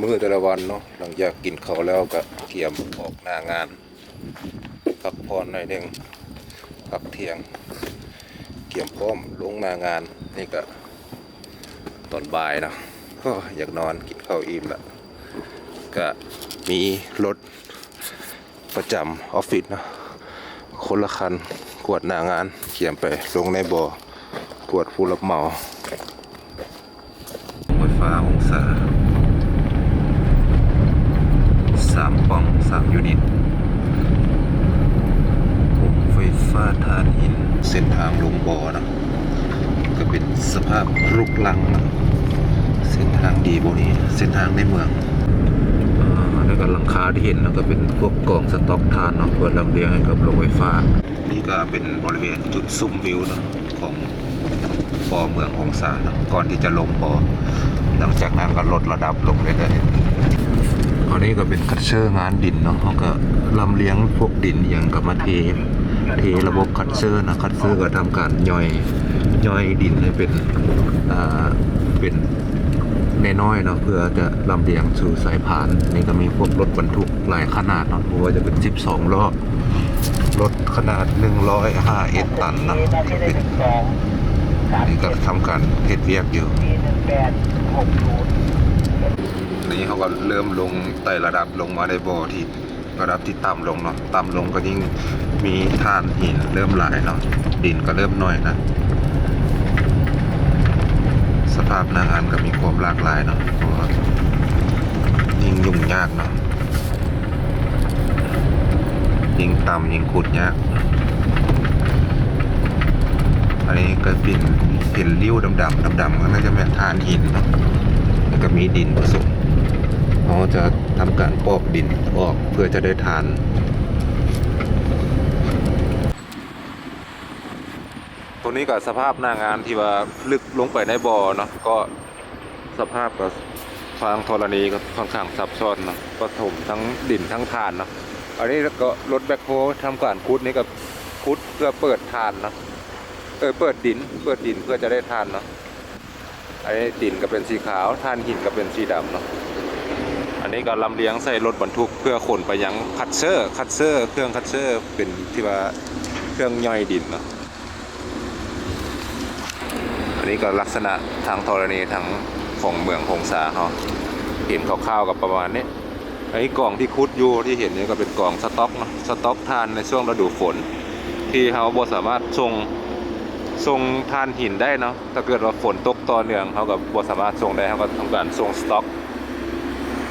ມື້ແຕ່ລະວັນເນາະ ຫຼັງຈາກກິນເຂົ້າແລ້ວກະກຽມອອກໜ້າງານ ພັກຜ່ອນໜ້ອຍໜຶ່ງ ພັກທ່ຽງ ກຽມພ້ອມລົງໜ້າງານ. ນີ້ກະຕອນບ່າຍເນາະ ໂອ້ ຢາກນອນ ກິນເຂົ້າອີ່ມລະ ກະມີລົດ ປະຈຳອອບຟິດເນາະ ຄົນລະຄັນ ກວດໜ້າງານ ກຽມໄປລົງໃນບໍ່ ກວດຜູ້ຮັບເໝົາ. ໄຟຟ້າຫົງສາ ສາມປ່ອງ ສາມຢູນິດ ໂຮງໄຟຟ້າຖ່ານຫີນ ເສັ້ນທາງລົງບໍ່ເນາະ. ກະເປັນສະພາບລຸກລັງເນາະ ເສັ້ນທາງດີບໍ່ນີ້ ເສັ້ນທາງໃນເມືອງ. ອາ ແລ້ວກະຫຼັງຄາທີ່ເຫັນເນາະ ກະເປັນພວກກອງສະຕັອກຖ່ານເນາະ ເພື່ອລຳລຽງໃຫ້ກັບໂຮງໄຟຟ້າ. ນີ້ກະເປັນບໍລິເວນຈຸດຊົມວິວເນາະ ຂອງບໍ່ເມືອງຫົງສາເນາະ ກ່ອນທີ່ຈະລົງບໍ່. ຫຼັງຈາກນັ້ນກະລົດລະດັບລົງເລື້ອຍໆ. ອັນນີ້ກະເປັນຄັດເຊີງານດິນເນາະ ເຮົາກະລຳລຽງພວກດິນອີ່ຫຍັງກະມາເທ ເທລະບົບຄັດເຊີນະ ຄັດເຊີກະທຳການຍ່ອຍ ຍ່ອຍດິນໃຫ້ເປັນ ອ່າ ເປັນນ້ອຍໆເນາະ ເພື່ອຈະລຳລຽງສູ່ສາຍພານ. ນີ້ກະມີພວກລົດບັນທຸກຫຼາຍຂະໜາດເນາະ ບໍ່ວ່າຈະເປັນສິບສອງລໍ້ ລົດຂະໜາດໜຶ່ງຮ້ອຍຫ້າເອັດຕັນເນາະ ກະເປັນ ນີ້ກະທຳການເຮັດວຽກຢູ່. ນີ້ເຮົາກະເລີ່ມລົງ ໄຕ່ລະດັບລົງມາໃນບໍ່ທີ່ ລະດັບທີ່ຕ່ຳລົງເນາະ ຕ່ຳລົງກະຍິ່ງມີຖ່ານຫີນເລີ່ມຫຼາຍເນາະ ດິນກະເລີ່ມໜ້ອຍນະ. ສະພາບໜ້າງານກະມີຄວາມຫຼາກຫຼາຍເນາະ ເພາະວ່າຍິ່ງຫຍຸ້ງຍາກເນາະ ຍິ່ງຕ່ຳຍິ່ງຂຸດຍາກ. ອັນນີ້ກະເປັນ ເຫັນລິ້ວດຳໆ ດຳໆ ກະໜ້າຈະແມ່ນຖ່ານຫີນເນາະ ແລ້ວກະມີດິນປະສົມ. ເຮົາຈະ ທຳການປອກດິນອອກເພື່ອຈະໄດ້ຖ່ານ. ໂຕນີ້ກະສະພາບໜ້າງານທີ່ວ່າລຶກລົງໄປໃນບໍ່ເນາະ ກະສະພາບກະທາງທໍລະນີກະຂ້ອນຂ້າງຊັບຊ້ອນເນາະ ປະຖົມທັງດິນທັງຖ່ານເນາະ. ອັນນີ້ກະລົດແບັກໂຮທຳການຂຸດ ນີ້ກະຂຸດເພື່ອເປີດຖ່ານເນາະ ເອີ ເປີດດິນ ເປີດດິນເພື່ອຈະໄດ້ຖ່ານເນາະ. ອັນນີ້ດິນກະເປັນສີຂາວ ຖ່ານຫີນກະເປັນສີດຳເນາະ. ອັນນີ້ກະລຳລຽງໃສ່ລົດບັນທຸກເພື່ອຂົນໄປຍັງຄັດເຊີ ຄັດເຊີ ເຄື່ອງຄັດເຊີ ເປັນທີ່ວ່າເຄື່ອງຍ່ອຍດິນເນາະ. ອັນນີ້ກະລັກສະນະທາງທໍລະນີ ທາງຂອງເມືອງຫົງສາເຮົາ ເຫັນຄ່າວໆກະປະມານນີ້. ອັນນີ້ກອງທີ່ຂຸດຢູ່ທີ່ເຫັນນີ້ກະເປັນກອງສະຕັອກເນາະ ສະຕັອກຖ່ານໃນຊ່ວງລະດູຝົນ ທີ່ເຮົາບໍ່ສາມາດສົ່ງ ສົ່ງຖ່ານຫີນໄດ້ເນາະ. ຖ້າເກີດວ່າຝົນຕົກຕໍ່ເນື່ອງ ເຮົາກະບໍ່ສາມາດສົ່ງໄດ້ ເຮົາກະທຳການສົ່ງສະຕັອກ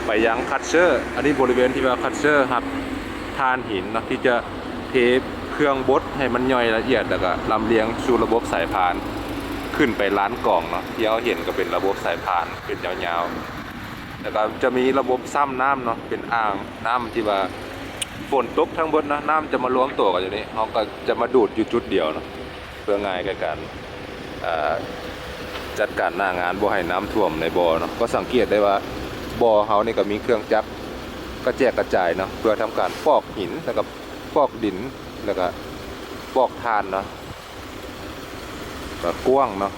ໄປຍັງຄັດເຊີ. ອັນນີ້ບໍລິເວນທີ່ວ່າຄັດເຊີຮັບຖ່ານຫີນເນາະ ທີ່ຈະເທເຄື່ອງບົດໃຫ້ມັນຍ່ອຍລະອຽດ ແລ້ວກະລຳລຽງສູ່ລະບົບສາຍພານ ຂຶ້ນໄປລານກອງເນາະ. ທີ່ເຮົາເຫັນກະເປັນລະບົບສາຍພານເປັນຍາວໆ ແລ້ວກະຈະມີລະບົບຊ້ຳນ້ຳເນາະ ເປັນອ່າງນ້ຳທີ່ວ່າຝົນຕົກທັງເບິດເນາະ ນ້ຳຈະມາລວມໂຕກັນຢູ່ນີ້ ເຮົາກະຈະມາດູດຢູ່ຈຸດດຽວເນາະ ເພື່ອງ່າຍແກ່ການ ເອີ ຈັດການໜ້າງານ ບໍ່ໃຫ້ນ້ຳຖ້ວມໃນບໍ່ເນາະ. ກະສັງເກດໄດ້ວ່າບໍ່ເຮົານີ້ກະມີເຄື່ອງຈັກກະແຈກກະຈາຍເນາະ ເພື່ອທຳການປອກຫີນ ແລ້ວກະປອກດິນ ແລ້ວກະປອກຖ່ານເນາະ. ກະກວ້າງເນາະ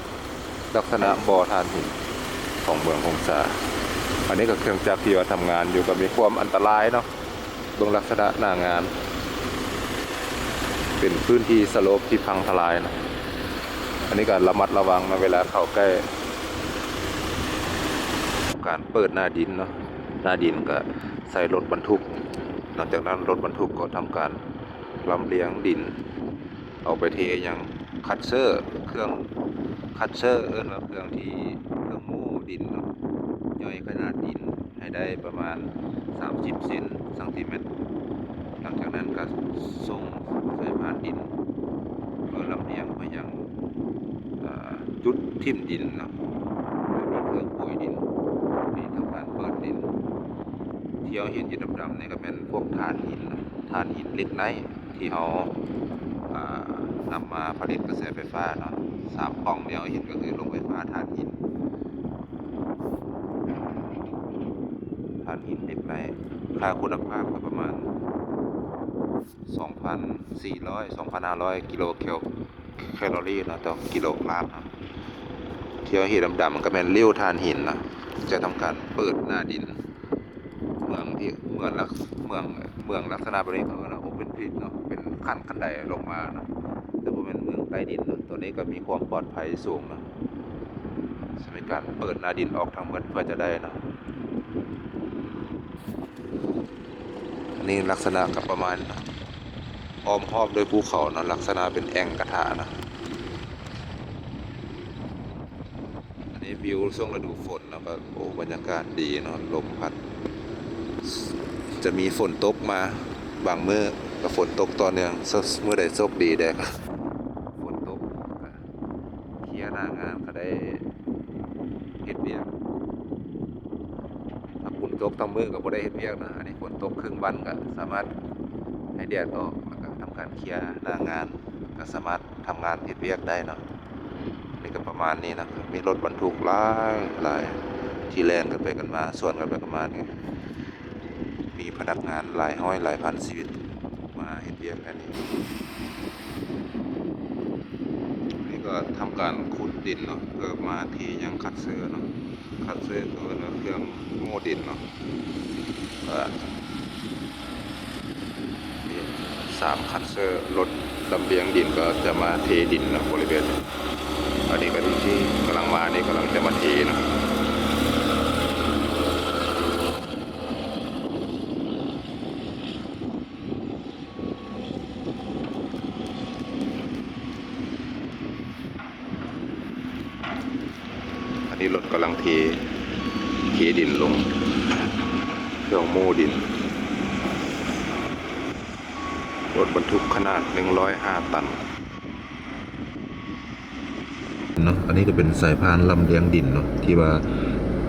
ລັກສະນະບໍ່ຖ່ານຫີນຂອງເມືອງຫົງສາ. ອັນນີ້ກະເຄື່ອງຈັກທີ່ວ່າທຳງານຢູ່ ກະມີຄວາມອັນຕະລາຍເນາະ. ເບິ່ງລັກສະນະໜ້າງານ ເປັນພື້ນທີ່ສະໂລບທີ່ພັງທະລາຍເນາະ. ອັນນີ້ກະລະມັດລະວັງເນາະ ເວລາເຂົ້າໃກ້ ການເປີດໜ້າດິນເນາະ ໜ້າດິນກະໃສ່ລົດບັນທຸກ. ຫຼັງຈາກນັ້ນລົດບັນທຸກກະທຳການລຳລຽງດິນ ເອົາໄປເທຍັງຄັດເຊີ ເຄື່ອງຄັດເຊີ ເອີ້ນວ່າເຄື່ອງທີ່ ເຄື່ອງໂມ້ດິນເນາະ ຍ່ອຍຂະໜາດດິນໃຫ້ໄດ້ປະມານສາມສິບເຊັນ ຊັງຕີແມັດ. ຫຼັງຈາກນັ້ນກະສົ່ງສາຍພານດິນ ເພື່ອລຳລຽງໄປຍັງ ເອີ ຈຸດຖິ້ມດິນເນາະ ເປັນເຄື່ອງໂປຍດິນ ນີ້ທຳການເປີດດິນ. ທີ່ເຮົາເຫັນຢູ່ດຳໆນີ້ກະແມ່ນພວກຖ່ານຫີນເນາະ ຖ່ານຫີນເຫຼັກໄນ ທີ່ເຮົາ ອ່າ ນຳມາຜະລິດກະແສໄຟຟ້າເນາະ. ສາມປ່ອງທີ່ເຮົາເຫັນກະຄືໂຮງໄຟຟ້າຖ່ານຫີນ ຖ່ານຫີນເຫຼັກໄນ. ຄ່າຄຸນນະພາບກະປະມານສອງພັນສີ່ຮ້ອຍ ສອງພັນຫ້າຮ້ອຍກິໂລແຄລ ແຄລອຣີເນາະ ຕໍ່ກິໂລກຣາມເນາະ. ທີ່ເຮົາເຫັນດຳໆ ມັນກະແມ່ນລິ້ວຖ່ານຫີນເນາະ ຈະທຳການເປີດໜ້າດິນ ເມືອງລັກ ເມືອງ ເມືອງລັກສະນະແບບນີ້ເຂົາເອີ້ນວ່າ Open Pit ເນາະ ເປັນຂັ້ນ ຂັ້ນໄດລົງມາເນາະ ແຕ່ບໍ່ແມ່ນເມືອງໃຕ້ດິນເນາະ. ຕົວນີ້ກໍມີຄວາມປອດໄພສູງເນາະ ສຳລັບການເປີດໜ້າດິນອອກທັງໝົດເພື່ອຈະໄດ້ເນາະ. ອັນນີ້ລັກສະນະກໍປະມານ ອ້ອມຮອບດ້ວຍພູເຂົາເນາະ ລັກສະນະເປັນແອ່ງກະທະເນາະ. ອັນນີ້ວິວຊ່ວງລະດູຝົນເນາະ ກໍ ໂອ້ ບັນຍາກາດດີເນາະ ລົມພັດ ຈະມີຝົນຕົກມາບາງມື້ ກໍຝົນຕົກຕໍ່ເນື່ອງ ມື້ໃດໂຊກດີແດ່ກໍຝົນຕົກ ກໍເຄຍໜ້າງານ ກໍໄດ້ເຮັດວຽກ. ຖ້າຝົນຕົກທັງມື້ກໍບໍ່ໄດ້ເຮັດວຽກນະ ອັນນີ້ຝົນຕົກເຄິ່ງວັນກໍສາມາດໃຫ້ແດດອອກ ແລ້ວກໍທຳການເຄຍໜ້າງານ ກໍສາມາດທຳງານເຮັດວຽກໄດ້ເນາະ. ນີ້ກໍປະມານນີ້ນະ ມີລົດບັນທຸກຫຼາຍໆ ທີ່ແລ່ນກັນໄປກັນມາ ສວນກັນໄປກັນມານີ້ ມີພະນັກງານຫຼາຍຮ້ອຍຫຼາຍພັນຊີວິດມາເຮັດວຽກໃນນີ້. ນີ້ກໍທຳການຂຸດດິນເນາະ ເພື່ອມາເທຍັງຄັດເຊີເນາະ. ຄັດເຊີເຂົາເອີ້ນວ່າເຄື່ອງໂມ້ດິນເນາະ ກໍມີສາມຄັດເຊີ ລົດລຳລຽງດິນກໍຈະມາເທດິນເນາະ ບໍລິເວນນີ້. ອັນນີ້ກໍທີ່ ທີ່ກຳລັງມານີ້ ກຳລັງຈະມາເທເນາະ. ອັນນີ້ລົດກຳລັງເທ ເທດິນລົງ ເຄື່ອງໂມ້ດິນ ລົດບັນທຸກຂະໜາດໜຶ່ງຮ້ອຍຫ້າຕັນເນາະ. ອັນນີ້ກໍເປັນສາຍພານລຳລຽງດິນເນາະ ທີ່ວ່າ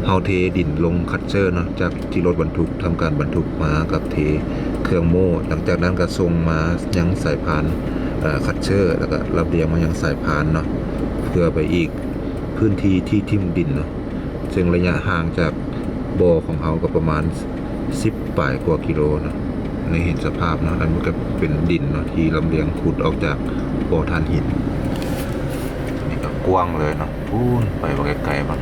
ເຮົາເທດິນລົງຄັດເຊີເນາະ ຈາກທີ່ລົດບັນທຸກທຳການບັນທຸກມາກັບເທເຄື່ອງໂມ້ ຫຼັງຈາກນັ້ນກໍສົ່ງມາຍັງສາຍພານ ເອີ ຄັດເຊີ ແລ້ວກໍລຳລຽງມາຍັງສາຍພານເນາະ ເພື່ອໄປອີກ ພື້ນທີ່ທີ່ຖິ້ມດິນເນາະ ເຊິ່ງໄລຍະຫ່າງຈາກບໍ່ຂອງເຮົາກໍປະມານສິບປາຍກວ່າກິໂລເນາະ. ໃນເຫັນສະພາບເນາະ ອັນມັນກໍເປັນດິນເນາະ ທີ່ລຳລຽງຂຸດອອກຈາກບໍ່ຖ່ານຫີນ. ອັນນີ້ກໍກວ້າງເລີຍເນາະ ພຸ້ນໄປບໍ່ໄກໆ ມັນ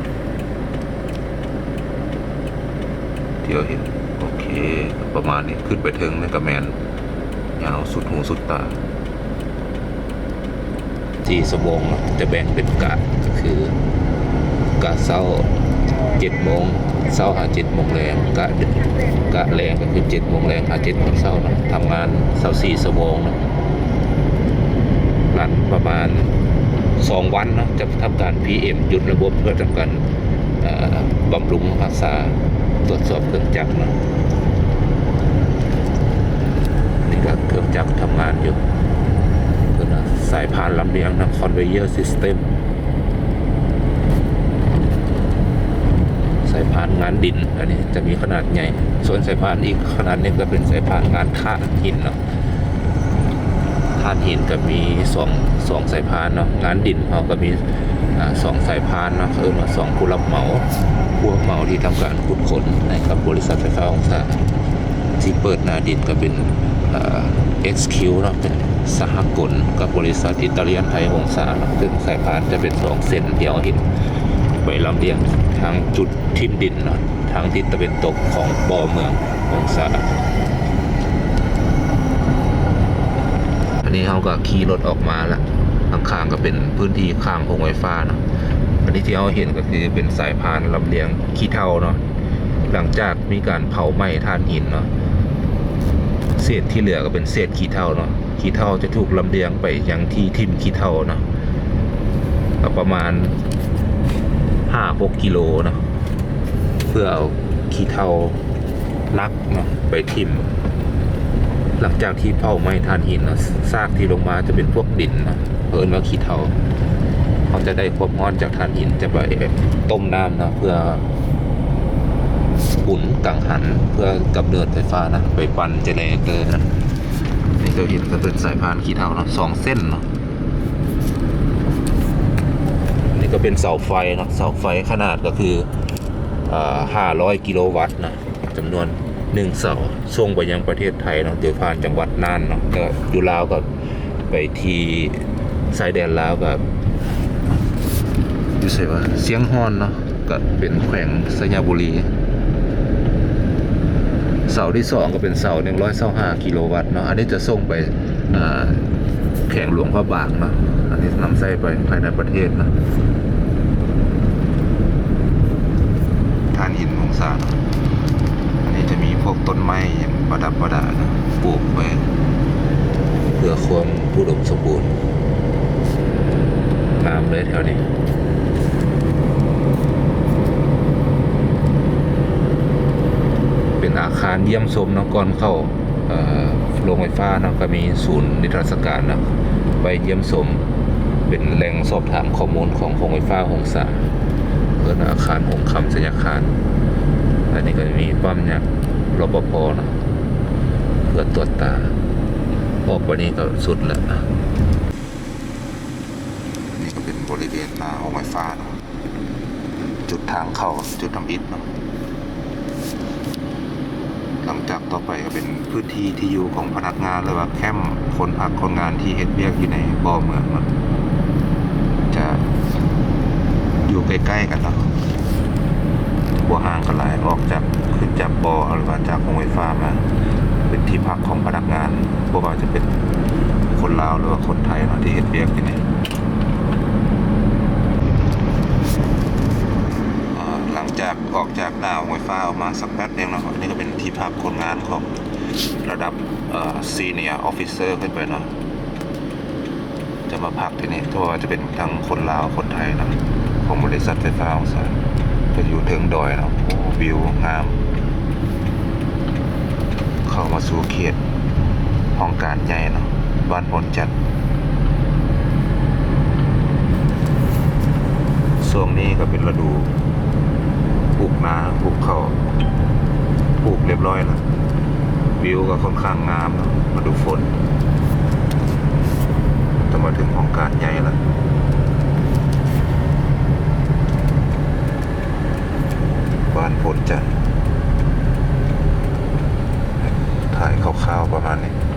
ທີ່ເຮົາເຫັນ. ໂອເຄ ປະມານນີ້ ຂຶ້ນໄປເທິງນັ້ນກໍແມ່ນ ຍາວສຸດຫູສຸດຕາ ສີ່ຊົ່ວໂມງເນາະ ຈະແບ່ງເປັນກະ ກໍຄືກະເຊົ້າເຈັດໂມງເຊົ້າຫາເຈັດໂມງແລງ ກະ ກະແລງກໍຄືເຈັດໂມງແລງຫາເຈັດໂມງເຊົ້າເນາະ ທຳງານຊາວສີ່ຊົ່ວໂມງເນາະ. ລັນປະມານສອງວັນເນາະ ຈະທຳການ ພີເອັມ ຢຸດລະບົບເພື່ອທຳການ ເອີ ບຳລຸງຮັກສາ ຕວດສອບເຄື່ອງຈັກເນາະ. ນີ້ກໍເຄື່ອງຈັກທຳງານຢູ່ ເພິ່ນວ່າສາຍພານລຳລຽງນະ ຄອນເວເຢີຊິສເຕັມ ສາຍພານງານດິນ ອັນນີ້ຈະມີຂະໜາດໃຫຍ່ ສ່ວນສາຍພານອີກຂະໜາດໜຶ່ງກໍເປັນສາຍພານງານຖ່ານຫີນເນາະ. ຖ່ານຫີນກໍມີສອງ ສອງສາຍພານເນາະ ງານດິນເຮົາກໍມີ ອາ ສອງສາຍພານເນາະ ເອີ້ນວ່າສອງຜູ້ຮັບເໝົາ ຜູ້ຮັບເໝົາທີ່ທຳການຂຸດຄົ້ນໃຫ້ກັບບໍລິສັດໄຟຟ້າຫົງສາ ທີ່ເປີດໜ້າດິນກໍເປັນ ເອີ ເອັດຄິວເນາະ ເປັນສະຫະກົນກັບບໍລິສັດອິຕາລຽນໄທຫົງສາເນາະ ເຊິ່ງສາຍພານຈະເປັນສອງເສັ້ນທີ່ເຮົາເຫັນໄປລຳລຽງທາງຈຸດ ຖິ້ມດິນເນາະ ທາງທິດຕາເວັນຕົກຂອງບໍ່ເມືອງຫົງສາ. ອັນນີ້ເຮົາກໍຂີ່ລົດອອກມາລະ ຂ້າງໆກໍເປັນພື້ນທີ່ຂ້າງໂຮງໄຟຟ້າເນາະ. ອັນນີ້ທີ່ເຮົາເຫັນກໍຄືເປັນສາຍພານລຳລຽງຂີ້ເຖົາເນາະ ຫຼັງຈາກມີການເຜົາໄໝ້ຖ່ານຫີນເນາະ ເສດທີ່ເຫຼືອກໍເປັນເສດຂີ້ເຖົາເນາະ. ຂີ້ເຖົາຈະຖືກລຳລຽງໄປຍັງທີ່ຖິ້ມຂີ້ເຖົາເນາະ ກໍປະມານຫ້າຫົກກິໂລເນາະ ເພື່ອເອົາຂີ້ເຖົາໜັກເນາະໄປຖິ້ມ. ຫຼັງຈາກທີ່ເຜົາໄໝ້ຖ່ານຫີນເນາະ ຊາກທີ່ລົງມາຈະເປັນພວກດິນເນາະ ເອີ້ນວ່າຂີ້ເຖົາ. ເຮົາຈະໄດ້ຄວາມຮ້ອນຈາກຖ່ານຫີນ ຈະໄປຕົ້ມນ້ຳເນາະ ເພື່ອອຸ່ນກັງຫັນ ເພື່ອກຳເນີດໄຟຟ້ານະ ໄປປັ່ນເຈເນເຣເຕີນະ. ນີ້ເຈົ້າເຫັນກໍເປັນສາຍພານຂີ້ເຖົາເນາະ ສອງເສັ້ນເນາະ. ນີ້ກໍເປັນເສົາໄຟເນາະ ເສົາໄຟຂະໜາດກໍຄື ເອີ ຫ້າຮ້ອຍກິໂລວັດນະ ຈຳນວນໜຶ່ງເສົາ ສົ່ງໄປຍັງປະເທດໄທເນາະ ໂດຍຜ່ານຈັງຫວັດນ່ານເນາະ. ແລ້ວຢູ່ລາວກໍໄປທີ່ຊາຍແດນລາວ ກໍຢູ່ໃສວະ ຊຽງຮ່ອນເນາະ ກໍເປັນແຂວງໄຊຍະບູລີ. ເສົາທີສອງກໍເປັນເສົາໜຶ່ງຮ້ອຍຊາວຫ້າກິໂລວັດເນາະ, ອັນນີ້ຈະສົ່ງໄປ ອ່າ ແຂວງຫຼວງພະບາງເນາະ, ອັນນີ້ນຳໃຊ້ໄປພາຍໃນປະເທດເນາະ. ຖ່ານຫີນຫົງສາເນາະ, ອັນນີ້ຈະມີພວກຕົ້ນໄມ້ຫຍັງປະດັບປະດາເນາະ ປູກໄວ້ເພື່ອຄວາມອຸດົມສົມບູນ. ງາມເລີຍແຖວນີ້ ເປັນອາຄານຢ້ຽມຊົມເນາະ ກ່ອນເຂົ້າ ເອີ ໂຮງໄຟຟ້າເນາະ, ກໍມີສູນນິທັດສະການເນາະ ໄວ້ຢ້ຽມຊົມ, ເປັນແຫຼ່ງສອບຖາມຂໍ້ມູນຂອງໂຮງໄຟຟ້າຫົງສາ, ເອີ້ນວ່າອາຄານຫົງຄຳໄຊຍະຄານ. ອັນນີ້ກໍຈະມີປ້ອມຍາມ ລປພ ເນາະ ເພື່ອຕວດຕາ. ອອກໄປນີ້ກໍສຸດແລ້ວ. ນີ້ກໍເປັນບໍລິເວນໜ້າໂຮງໄຟຟ້າເນາະ, ຈຸດທາງເຂົ້າ ຈຸດທຳອິດເນາະ. ຫຼັງຈາກຕໍ່ໄປກໍເປັນພື້ນທີ່ທີ່ຢູ່ຂອງພະນັກງານ ຫຼືວ່າແຄ້ມຄົນພັກຄົນງານທີ່ເຮັດວຽກຢູ່ໃນບໍ່ເມືອງເນາະ, ຈະຢູ່ໃກ້ໆກັນເນາະ, ບໍ່ຫ່າງກັນຫຼາຍ, ອອກຈາກ ຂຶ້ນຈາກບໍ່ ຫຼືວ່າຈາກໂຮງໄຟຟ້າມາ ເປັນທີ່ພັກຂອງພະນັກງານ ບໍ່ວ່າຈະເປັນຄົນລາວ ຫຼືວ່າຄົນໄທເນາະ ທີ່ເຮັດວຽກຢູ່ນີ້. ອ່າ ຫຼັງຈາກອອກຈາກໜ້າໂຮງໄຟຟ້າອອກມາສັກແປັບໜຶ່ງເນາະ, ອັນນີ້ກໍເປັນທີ່ພັກຄົນງານຂອງລະດັບ ເອີ senior officer ຂຶ້ນໄປເນາະ, ຈະມາພັກທີ່ນີ້. ເພາະວ່າຈະເປັນທັງຄົນລາວ ຄົນໄທເນາະ ຂອງບໍລິສັດໄຟຟ້າຫົງສາ ກໍຢູ່ເທິງດອຍເນາະ. ໂອ້ ວິວງາມ. ເຂົ້າມາສູ່ເຂດຫ້ອງການໃຫຍ່ເນາະ ບ້ານໂພນຈັນ. ຊ່ວງນີ້ກໍເປັນລະດູປູກນາ ປູກເຂົ້າ ປູກລຽບຮ້ອຍລະ. ວິວກໍຄ່ອນຂ້າງງາມເນາະ ລະດູຝົນ. ຈະມາເຖິງຫ້ອງການໃຫຍ່ລະ ບ້ານໂພນຈັນ. ຖ່າຍຄ່າວໆປະມານນີ້.